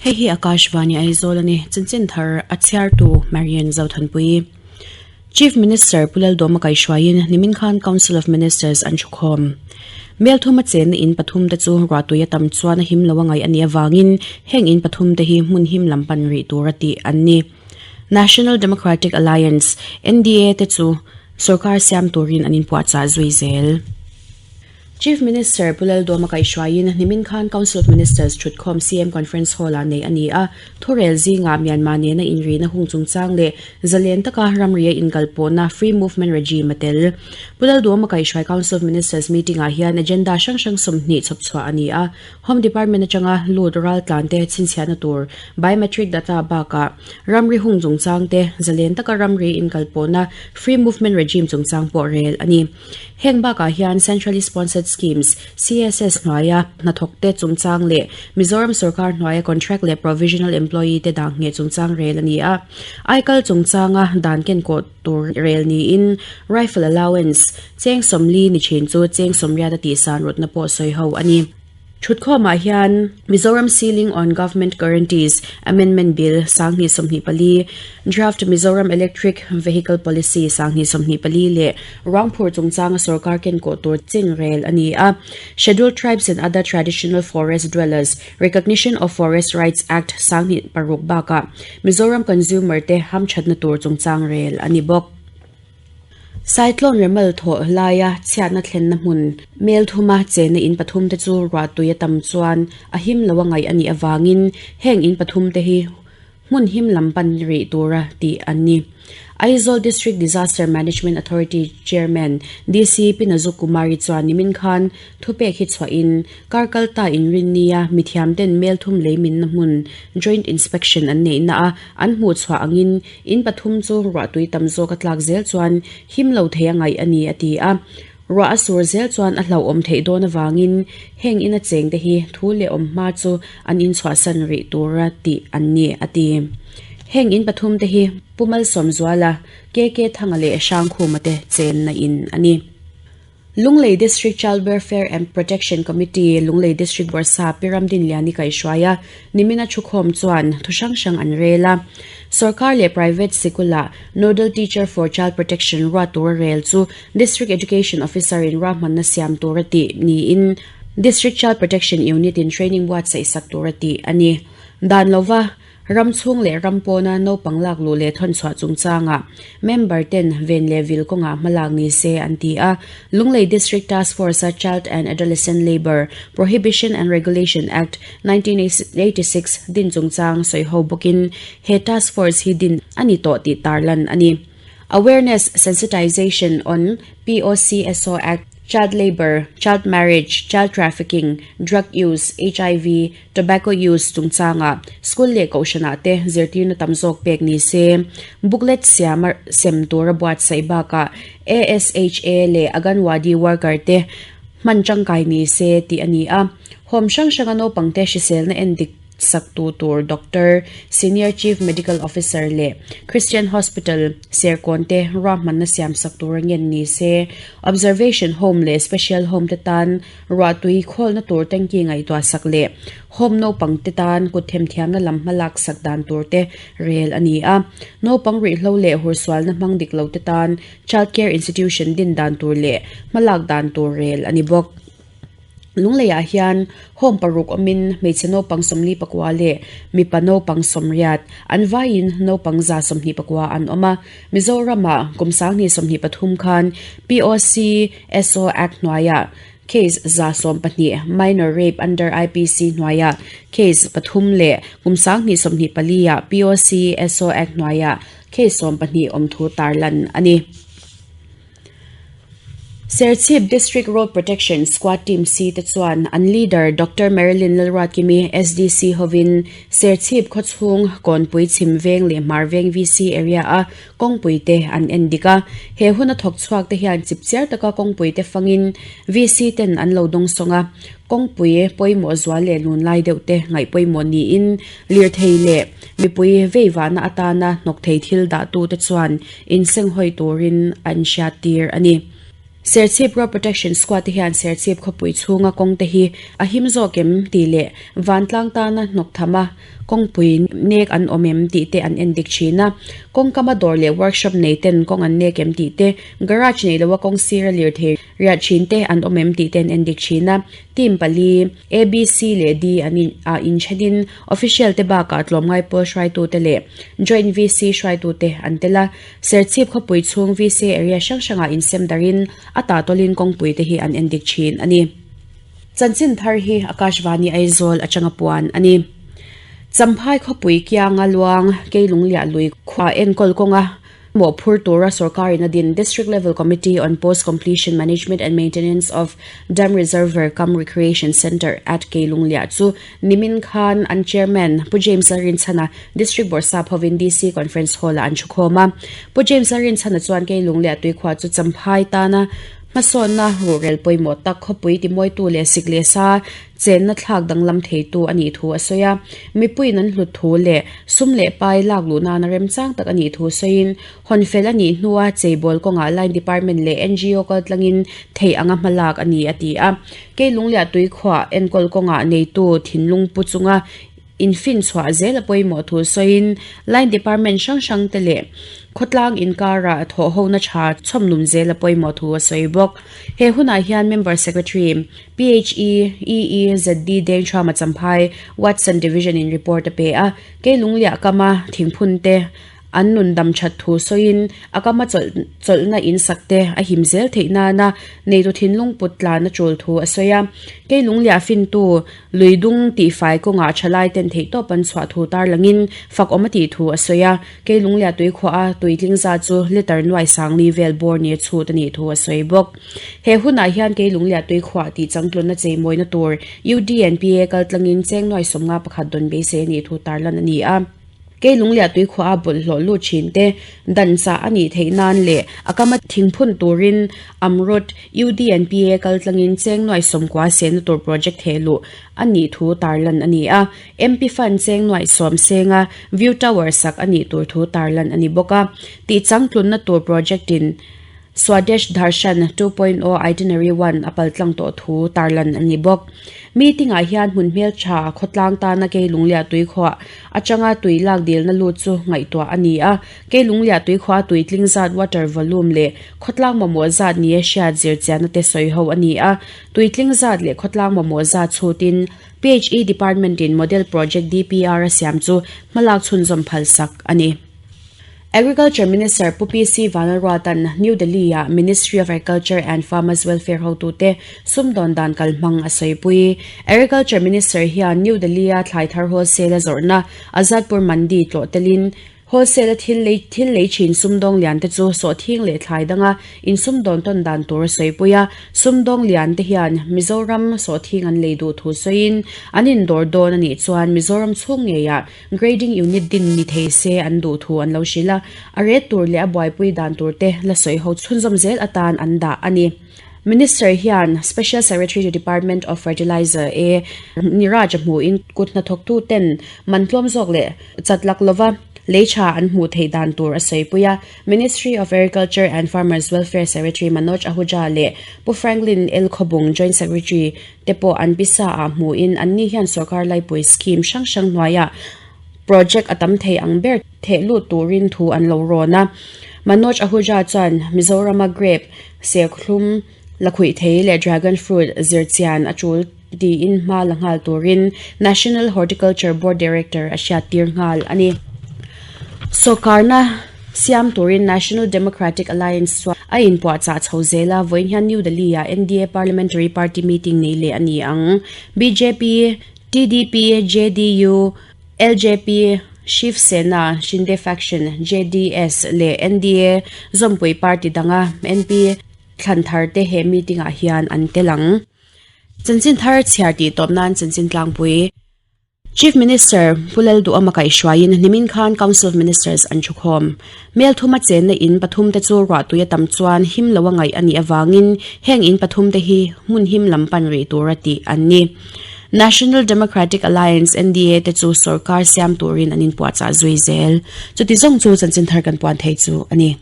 Hei hi Akashvani Aizawl a ni. Chanchin thar a chhiartu Marian Zothanpui. Chief Minister Pu Laldawma kaihhruaiin nimin khan Council of Ministers an thukhawm. Mel thuma chenna in pathum te chu ruahtui a tam chuan a him lo a ngaih a nih avangin heng in pathum te hi hmun him lam pan rih tur a tih an ni. National Democratic Alliance, NDA, te chu sorkar siam turin an inpuahchah zui zel. Chief Minister Pu Laldawma kaihhruaiin nimin khan Council of Ministers thutkhawm CM Conference Hall-ah neih a ni a. Thurel zingah Myanmar nena inrihna hung chungchang leh zalen taka ramria inkalpawhna Free Movement Regime a tel. Pu Laldawma kaihhruai Council of Ministers meeting-ah hian agenda hrang hrang 20 chhawpchhuah a ni a. Home Department atanga lut raltlan te chhinchhiahna tur biometric data bakah ramri hung chungchang te zalen taka ramri inkalpawhna Free Movement Regime chungchang pawh rel a ni. Heng bakah hian Centrally Sponsored Schemes, CSS, hnuaia hnathawkte chungchang leh Mizoram sorkar hnuaia contract leh provisional employee te dah ngheh chungchang rel a ni a. Aikal chungchanga dan kenkawh tur rel niin Rifle Allowance cheng 40 ni thin chu cheng 80 a tihsan rawtna pawh sawi ho a ni. Thutkhawmah hian Mizoram Ceiling on Government Guarantees Amendment Bill 2024, Draft Mizoram Electric Vehicle Policy 2024 leh Ruangphur chungchanga sorkar kenkawh tur chin rel a ni a. Scheduled Tribes and Other Traditional Forest Dwellers Recognition of Forest Rights Act 2006 bakah Mizoram Consumer te hamthatna tur chungchang rel a ni bawk. Cyclone Remal thawh laia chhiatna thlenna hmun mel thuma chenna in pathum te chu ruah tui a tam chuan a him lo a ngaih a nih avangin heng in pathum te hi hmun him lam pan rih tura tih an ni. Aizawl District Disaster Management Authority Chairman DC Pinazu Kumari chuan nimin khan thupek hi chhuahin Kar kal ta inrinnia mithiam ten mel thum lei minna hmun joint inspection an neihna a an hmuh chhuah angin In pathum chu ruahtui tam zawk a tlak zel chuan him lo thei a ngaih a ni a ti a. Ruah a sur zel chuan a hlauhawm theih dawn avangin heng ina cheng te hi thu leh awm hma chu an inchhuahsan rih tura tih an ni a ti. Heng in pathum te hi Pu Malsawmzuala, KK Thanga leh Hrangkhuma te chenna in a ni. Lunglei District Child Welfare and Protection Committee, Lunglei District Bawrhsap Pi Ramdinliani kaihhruai a, nimina thukhawm chuan thu hrang hrang an rel a. Sorkar leh private sikula Nodal Teacher for Child Protection ruat tura rel chu District Education Officer-in ruahmanna siam tura tih niin District Child Protection Unit-in training buatsaihsak tura tih a ni. Dan lova Ram chhung leh ram pawna naupang lak luh leh thawnchhuah chungchangah member ten ven leh vil kawngah hmalak ni se an ti a. Lunglei District Task Force-a Child and Adolescent Labour, Prohibition and Regulation, Act, 1986 din chungchang sawi ho bawkin he task force hi din a ni tawh tih tarlan a ni. Awareness Sensitization on POCSO Act, Child Labour, Child Marriage, Child Trafficking, Drug Use, HIV, Tobacco Use chungchanga school leh kohhranah te zirtirna tam zawk pek ni se. Booklet siam a sem tura buatsaih bakah ASHA leh Aganwadi worker te hman tangkai ni se tih a ni a. Home hrang hranga naupangte hriselna endik sak tu tur Doctor, Senior Chief Medical Officer leh Christian Hospital Serkawn te ruahmanna siam sak tur a ngen ni se. Observation Home leh Special Home te tan Ruahtui khawlna tur tanky ngaihtuah sak leh home naupang te tan kut themthiamna lam hma lak sak dan tur te rel a ni a. Naupang ruihhlo leh hursualna hmang dik lo te tan Child Care Institution din dan tur leh hma lak dan tur rel a ni bawk. Lungleiah hian home paruk awmin hmeichhe naupang 44 leh mipa naupang 80 an vaiin naupang 124 an awm a. Mizoramah kum 2023 khan POC SO Act hnuaiah case 112, minor rape under IPC hnuaiah case pathum leh kum 2024 ah POC SO Act hnuaiah case 12 awm thu tarlan a ni. Serchhip District Road Protection Squad Team C te chuan an leader Doctor Marilyn Lalruatkimi SDC hovin Serchhip khawchhung Kawnpui Chhim Veng leh Hmar Veng VC area a kawngpui te an en dik a. He huna thawk chhuak te hian chipchiar taka kawngpui te fangin VC ten an lo dawng sawng a. Kawngpui pawimawh zual leh lun lai deuh te ngaih pawimawh niin lirthei leh mipui veivahna atana hnawk thei thil dah tu te chuan insenghawi turin an hriattir a ni. Serchhip Road Protection Squad te hian Serchhip khawpui chhunga kawng te hi a him zawk em tih leh vantlang tana hnawk tham a kawngpui nek an awm em tih te an en dik thin a. Kawngkama dawr leh workshop nei ten kawng an nek em tih te, garage nei loa kawng sira lirthei riah thin te an awm em tih te an en dik thin a. Team pali, A, B, C leh D an in ah inthenin official te bakah tlawmngai pawl hruaitute leh Joint VC hruaitute an tel a. Serchhip khawpui chhung VC area hrang hrangah insem darin a tahtawlin kawngpui te hi an endik thin a ni. Chanchin thar hi Akashvani Aizawl atanga puan a ni. Champhai khawpui kianga luang Keilungliah lui khua enkawl kawnga mawhphur tura sorkarin a din District Level Committee on Post Completion Management and Maintenance of Dam Reservoir cum Recreation Centre at Keilungliah chu Nimin khan an Chairman Pu James Lalrinchhana District Bawrhsap hovin DC Conference Hall-ah an thukhawm a. Pu James Lalrinchhana chuan Keilung leh a tuikhuah chu Champhai tana hmasawnna ruhrel pawimawh tak khawpui timawitu leh sik leh sa chenna thlak danglam theitu a nih thu a sawi a. Mipuiin an hlut thu leh sum leh pai lak luh nana remchang tak a nih thu sawiin hawn fel a nih hnua cheibawl kawngah Line Department leh NGO kaltlangin theih anga hmalak a ni a ti a. Keilungliah tuikhuah enkawl kawngah neitu thinlung pu chunga infinchhuah zel a pawimawh thu sawiin Line Department hrang hrang te leh khawtlang inkarah thawhhona tha chhawmnun zel a pawimawh thu a sawi bawk. He hunah hian Member Secretary PHE EE ZD Dengthuama Champhai Watson Division in report a pe a, Keilungliah kama thingphun te An nun dam that thu sawiin a kama chawlh chawlhna in sak te a him zel theih nana neitu thinlung put tlan a tul thu a sawi a. Kei lungliah fintu lui dung tihfai kawngah thalai ten theihtawp an chhuah thu tarlangin fak awm a tih thu a sawi a. Kei lungliah tuikhuah a tuitling zat chu litre nuai sangli vel bawr ni a chhut a nih thu a sawi bawk. He hunah hian kei lungliah tuikhuah tih changtlunna cheimawina tur UDNPA kaltlangin cheng nuai 51 dawn beisei a nih thu tarlan a ni a. Kei lungliah tuikhuah a bawlhhlawh lut thin te dan chah a nih theih nan leh a kama thingphun turin Amrut, UDNPA kaltlangin cheng nuai 90 sehna tur project theh luh a nih thu tarlan a ni a. MP Fund cheng nuai 10 senga View Tower sak a nih tur thu tarlan a ni bawk a. Tih changtlunna tur project in Swadesh Darshan 2.0 Itinerary One a paltlang tawh thu tarlan a ni bawk. Meeting ah hian hmun hmeltha khawtlang tana Keilungliah tuikhuah atanga tui lak dilna lut chu ngaihtuah a ni a. Keilungliah tuikhuah a tuitling zat water volume leh khawtlang mamawh zat nia hriat zirchianna te sawi ho a ni a. Tuitling zat leh khawtlang mamawh zat chhutin PHE Department in Model Project DPR a siam chu hmalak chhunzawm phalsak a ni. Agriculture Minister Pu PC Vanlalruata'n New Delhi-ah Ministry of Agriculture and Farmers Welfare hotute sumdawn dan kalhmang a sawipui. Agriculture Minister hian New Delhi-a thlai thar wholesale-a zawrhna Azadpur Mandi tlawh telin wholesale-a thil lei thil lei thin sumdawng lian te chu sawhthing leh thlai danga insumdawn tawn dan tur a sawipui a. Sumdawng lian te hian Mizoram sawhthing an lei duh thu sawiin an indawr dawn a nih chuan Mizoram chhung ngeiah Grading unit din ni thei se an duh thu an lo hrilh a, a ret tur leh a buaipui dan tur te la sawi ho chhunzawm zel atan an dah a ni. Minister hian Special Secretary to Department of Fertilizer A Niraj a hmuhin kut hnathawktu ten man tlawm zawk leh chat lak lova lei tha an hmuh theih dan tur a sawipui a. Ministry of Agriculture and Farmers Welfare Secretary Manoj Ahuja leh Pu Franklin L Khawbung Joint Secretary te pawh an pisa ah hmuhin anni hian sorkar laipui scheme hrang hrang hnuaiah project a tam thei ang ber theh lut turin thu an lo rawn a. Manoj Ahuja chuan Mizorama grape, serkhlum, lakhuih thei leh dragon fruit zirchian a tul tiin hma la nghal turin National Horticulture Board Director a hriattir nghal a ni. Sawrkarna siam turin National Democratic Alliance chuan a inpuahchah chho zel a, vawiin hian New Delhi-ah NDA Parliamentary Party meeting nei leh a ni ang. Bjp, TDP, JDU, LJP, Shiv Sena, Shinde Faction, JDS leh NDA zawmpui party danga MP thlan thar te he meeting-ah hian an tel ang. Chanchin thar chhiar tih tawp nan chanchin tlangpui. Chief Minister Pu Lalduhama kaihhruaiin nimin khan Council of Ministers an thukhawm. Mel thuma chenna in pathum te chu ruahtui a tam chuan him lo a ngaih a nih avangin heng in pathum te hi hmun him lam pan rih tura tih an ni. National Democratic Alliance, NDA, te chu sorkar siam turin an inpuahchah zui zel. Chuti zawng chu chanchin thar kan puan thei chu a ni.